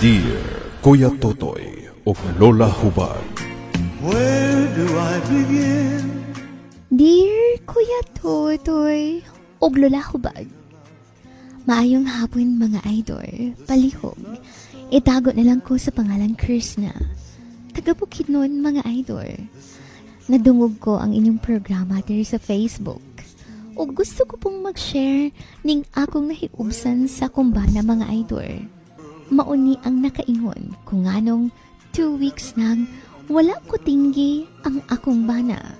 Dear Kuya Totoy ug Lola Hubag. Where do I begin? Dear Kuya Totoy ug Lola Hubag. Maayong hapon, mga idol. Palihog, itago na lang ko sa pangalan Krishna. Taga Bukidnon, mga idol. Nadungog ko ang inyong programa diri sa Facebook. Ug gusto ko pong mag-share ning akong nahiubsan sa akong bana, mga idol. Mauni ang nakaingon kung anong 2 weeks nang wala ko tinggi ang akong bana.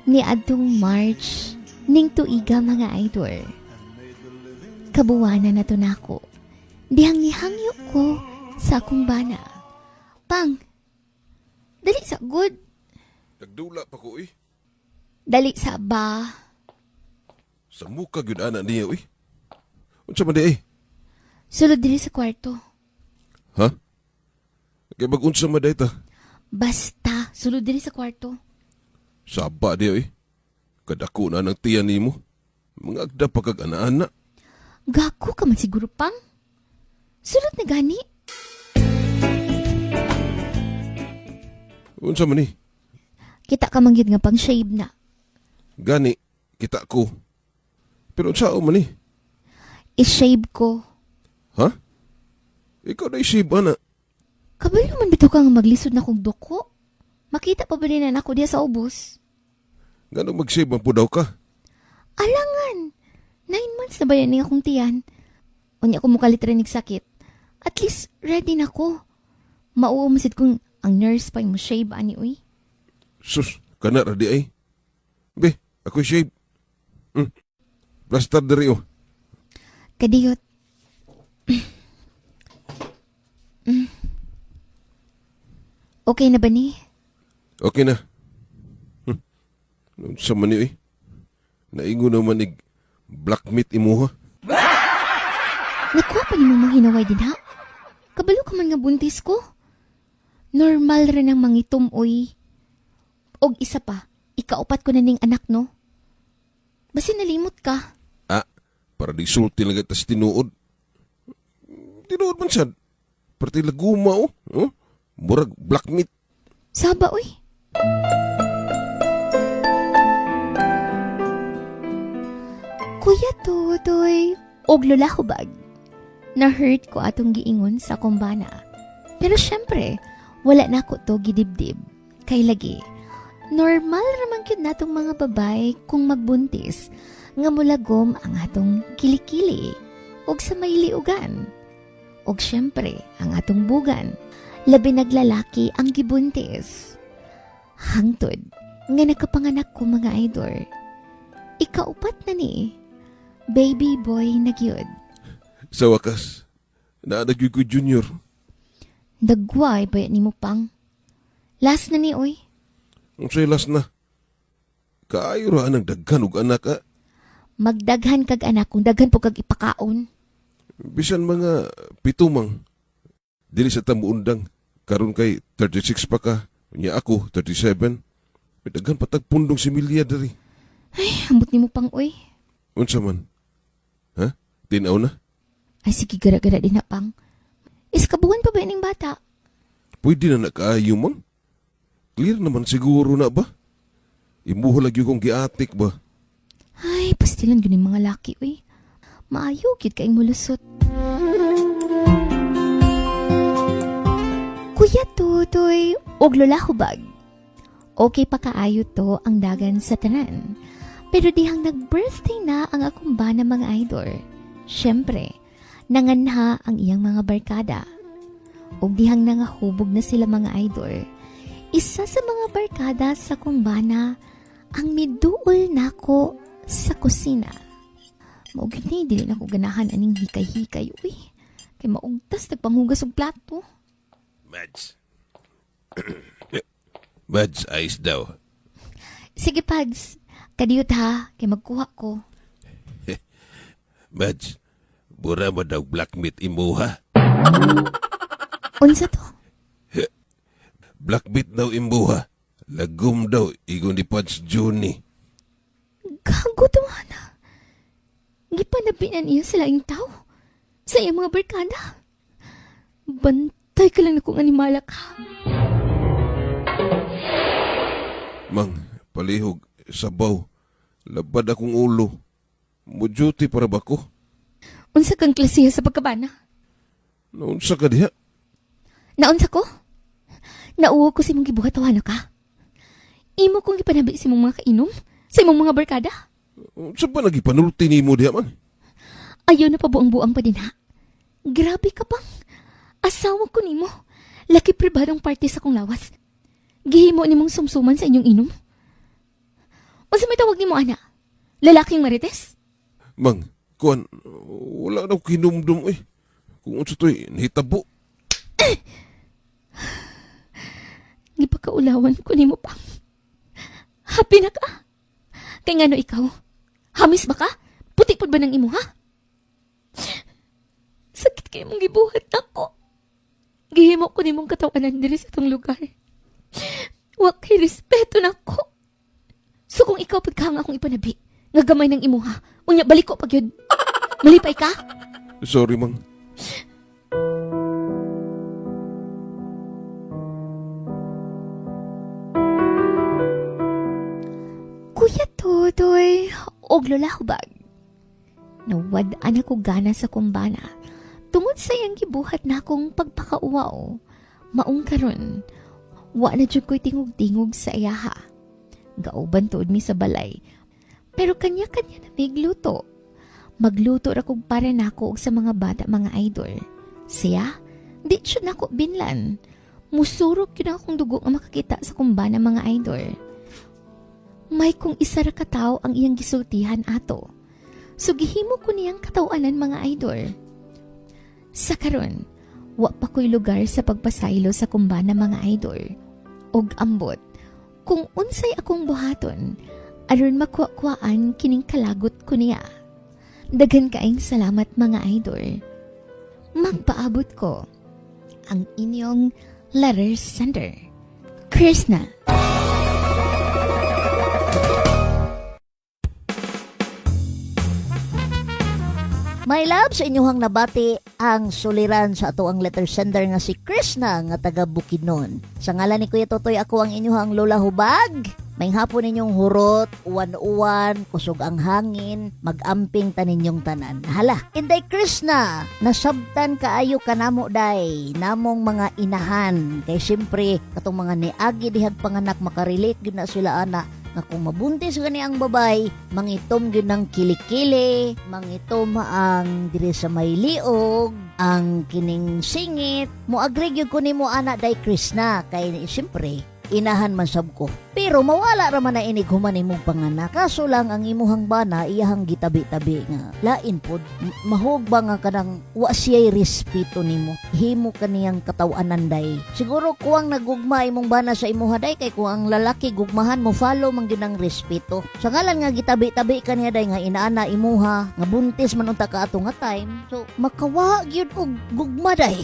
Ni adtong March ning tuiga, mga idol. Kabuwanan na to nako. Dihang nihangyo ko sa akong bana. Pang, dali sa gud. Nagdula pa ko eh. Dali sa ba. Sa muka gyud ana niya uy. Unsa man di eh? Sulod diri sa kwarto. Ha? Kay mag-unsa man day ta? Basta, sulod diri sa kwarto. Saba di oy. Kadako na ng tiyan nimo. Mga agda pa kag ana-ana. Gago ka man siguro, Pang. Sulod na gani. Unsa man ni? Kita ka man gyud nga pang shave na. Gani, kita ko. Pero unsa man ni? I-shave ko. Ha? Ikaw na isip ana. Kabalo man bitaw ka nga maglisod na kong duko. Makita pa ba din na ako diya sa ubos? Ngano mag-shave man po daw ka? Alangan! 9 months na ba yan akong tiyan? Unya ko mukalit rin sakit. At least ready na ko. Mauumasid kung ang nurse pa yung mo shave ani uy. Sus, kana ra di ay. Be, ako shave. Plaster diri oh. Kadiyot. Okay na ba ni? Okay na. Unsa man ni oy? Naingon naman ig black meat imuha. Nakuha pa ni mong manghinaway din ha? Kabalo ka man nga buntis ko. Normal rin ang mangitom, uy. Og isa pa, ikaupat ko na ning anak, no? Basin nalimot ka. Ah, para di sulti lang tas tinuod. Tinuod man sad. Parte laguma oh. Oh? Murag black meat. Saba, uy. Kuya Totoy, og Lola Hubag. Na-hurt ko atong giingon sa akong bana. Pero syempre, wala na ko to gidibdib. Kay lagi, normal raman gyud natong mga babae kung magbuntis nga mulagom ang atong kilikili ug sa may liugan. Og syempre, ang atong bugan, labi naglalaki ang gibuntis. Hangtod nga nakapanganak ko, mga idol. Ikaupat na ni. Baby boy na gyud. Sa wakas, naa na gyud ko junior. Dagway ba ni mo, Pang? Last na ni oy. Unsay last na? Kaayo ra anang daghan og anak ah. Magdaghan kag anak kung daghan po kag ipakaon. Bisan mga 7 mang. Dili sa tamuundang. Karon kay 36 pa ka. Nya ako, 37. May daghan patag pundong si Milya diri. Ay, ambot nimo, Pang, oy. Unsa man? Ha? Tinaw na? Ay sige, gara-gara din na, Pang. Iskabuhan pa ba ning bata? Pwede na nakaayo mang? Clear naman siguro na ba? Imuho lagi kong giatik ba? Ay, pastilan gyud ning mga laki oy. Maayo gyud kay mulusot. Kuya Tutoy ug Lola Hubag. Okay pa kaayo to ang dagan sa tanan. Pero dihang nag-birthday na ang akong bana, mga idol. Syempre, nanganha ang iyang mga barkada. Ug dihang nangahubog na sila, mga idol. Isa sa mga barkada sa akong bana ang miduol nako sa kusina. Mao gyud ni dili na ko ganahan aning hikay-hikay uy. Kay maugtas nagpanghugas og plato. Mads. Mads, ice daw. Sige, Pads. Kadiyot ha, kay magkuha ko. Mads, mura mo daw black meat imuha. Unsa to? Black meat daw imuha. Lagom daw, igon ni Pads Johnny. Gago to ana. Gipanabinan niya sa laing tao. Sa iyang mga barkada. Bantay ka lang na kung animala ka. Mang, palihog, sabaw. Labad akong ulo. Mo duty para ba ko? Unsa kang klasiha sa pagkabana? Naunsa ka diha? Naunsa ko? Nauwo ko sa imong gibuhat tawana ka. Imo kong gipanabi sa imong mga kainom, sa imong mga barkada. Unsa ba nagipanulti nimo diha man? Ayaw na pabuang-buang pa din ha. Grabe ka pang. Asawa ko nimo. Laki pribadong parte sa kong lawas. Gihimo nimong sumsuman sa inyong inom. Unsa may tawag nimo ana? Lalaking marites? Mang, kuan, wala na ko kinumdum eh. Kung unsa to'y nahitabo. Gipakaulawan ko nimo pang. Happy na ka. Kay ngano ikaw? Hamis ba ka? Puti pud ba ng imo ha? Sakit kay mong gibuhat nako. Gihimo ko nimong katawanan diri sa itong lugar. Wa kay respeto nako. So kung ikaw pagkahang akong ipanabi, nga gamay ng imuha, unya balik ko pag yun. Malipay ka? Sorry, Mang. Kuya Totoy, og Lola Hubag. Nawad-an ako gana sa kumbana. Tungod sa iyang gibuhat na akong pagpakauwaw. Maong karon, wa na jud ko'y tingog-tingog sa iyaha. Gauban tuod mi sa balay. Pero kanya-kanya na migluto. Magluto ra kog para nako og sa mga bata mga idol. Siya, di siya nako binlan. Musurok yun akong dugo nga makakita sa kumbana mga idol. May kung isa ra ka tawo ang iyang gisultihan ato. So gihimo ko niyang katawanan mga idol. Sa karon, wa pa ko'y lugar sa pagpasaylo sa kumbana mga idol. Og ambot, kung unsay akong buhaton, aron makuha-kuhaan kining kalagot ko niya. Daghan kaayong salamat mga idol. Magpaabot ko ang inyong letter sender, Krishna. My love, sa inyuhang nabati ang suliran sa ato ang letter sender nga si Krishna nga taga Bukidnon. Sa ngalan ni Kuya Totoy, ako ang inyuhang Lola Hubag. May hapon ninyong hurot, uwan-uwan, kusog ang hangin, magamping taninyong tanan. Hala, Inday Krishna, nasabtan kaayo kanamo day, namong mga inahan. Kay siyempre, katong mga niagi dihag panganak makarelate gyud na sila ana nga kung mabuntis gani ang babay, mangitom gyud ng kilikili, mangitom ang diri sa may liog, ang kining singit. Mo-agree gyud ko nimo ana day Krishna kay siyempre inahan man sab ko. Pero mawala ra man na inig human imong panganak. Kaso lang ang imuhang bana iyahang gitabi-tabi nga. Lain pod mahog ba nga kanang wa siya'y respeto nimo. Himo kaniyang kataw-anan day. Siguro kuwang nagugma imong bana sa imuha day kay kung ang lalaki gugmahan mo follow man gyud ang respeto. Sa ngalan nga gitabi-tabi kaniya day nga inaana imuha nga buntis man unta ka ato nga time. So makawa gyud og gugma day.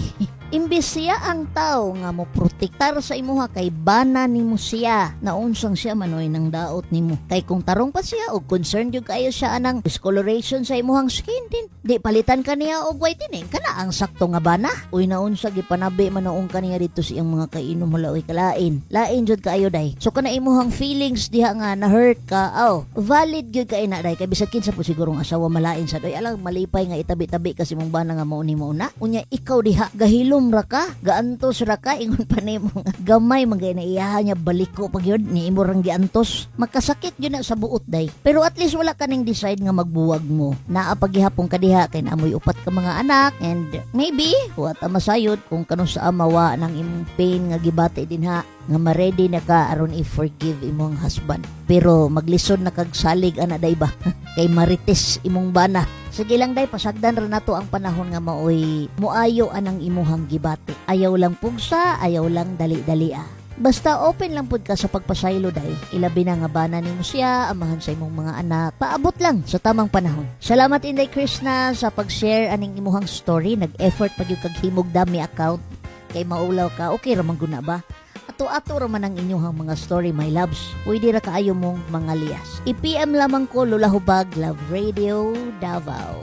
Imbis siya ang tao nga mo protektar sa imuha kay bana nimo siya naunsang siya manoy ng daot nimo kay kung tarong pa siya og concerned gyud kayo siya anang discoloration sa imuhang skin din di palitan ka niya og whitening kana ang sakto nga bana. Uy, naunsa gipanabi man noong kaniya dito sa iyang mga kainom, hala oy, kalain lain jud kaayo day. So kana imuhang feelings diha nga na hurt ka, aw, valid gyud kay na day kay bisag kinsa po sigurong asawa malain sa doy alang malipay nga itabi-tabi kasi mong bana nga mao ni mo na. Unya ikaw diha gahilom ra ka, gaantos ra ka, ingon pa nimo nga gamay man gay na iyaha niya baliko pag yun ni imo rang giantos, makasakit gyud na sa buot day. Pero at least wala ka ning decide nga magbuwag mo, naa paghihapon ka diha kay naamoy upat ka mga anak and maybe wa ta masayod kung kano sa amawa ng imong pain nga gibati dinha nga ma-ready na ka aron i-forgive imong husband. Pero maglisod na kag salig ana day ba kay marites imong bana. Sige lang day, pasagdan ra nato ang panahon nga maoy muayo anang imuhang gibati. Ayaw lang pugsa, ayaw lang dali-dali ah. Basta open lang pud ka sa pagpasaylo day. Ilabi na nga bana nimo siya, amahan sa imong mga anak. Paabot lang sa tamang panahon. Salamat Inday Krishna sa pag-share aning imuhang story. Nag-effort pag yung kag himog dami account kay maulaw ka. Okay ra man guna ba? Ato-ato ra man ang inyong mga story, my loves. Pwede ra kaayo mong mga liyas. I-PM lamang ko Lola Hubag, Love Radio Davao.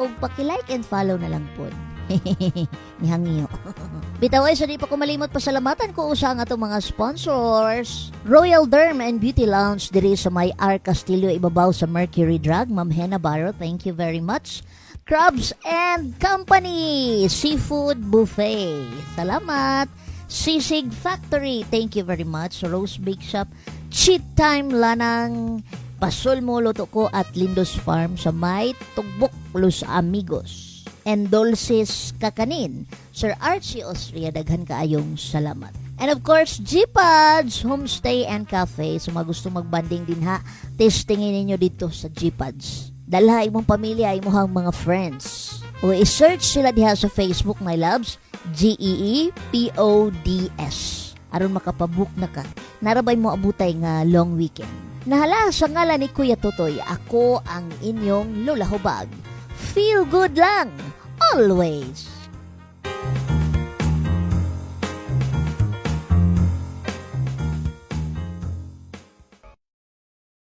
O paki-like and follow na lang po. Nihangyo. Bitaw ay sa di pa ko malimot, pasalamatan ko usa ang atong mga sponsors. Royal Derm and Beauty Lounge diri sa may R. Castillo, ibabaw sa Mercury Drug. Ma'am Hena Barro, thank you very much. Crabs and Company Seafood Buffet. Salamat. Sisig Factory, thank you very much. Rose Bake Shop, Cheat Time Lanang, Pasulmo Luto Ko at Lindos Farm sa may Tugbok, Los Amigos. And Dolces Kakanin. Sir Archie Austria, daghan kaayong salamat. And of course, G-Pods, Homestay and Cafe. So mga gusto magbanding din ha, testingin ninyo dito sa G-Pods. Dalha imong pamilya, imong mga friends. O i-search sila diha sa Facebook, my loves, GEEPODS. Aron makapabook na ka. Narabay mo abutay nga long weekend. Nahala sa ngalan ni Kuya Totoy, ako ang inyong Lola Hubag. Feel good lang, always.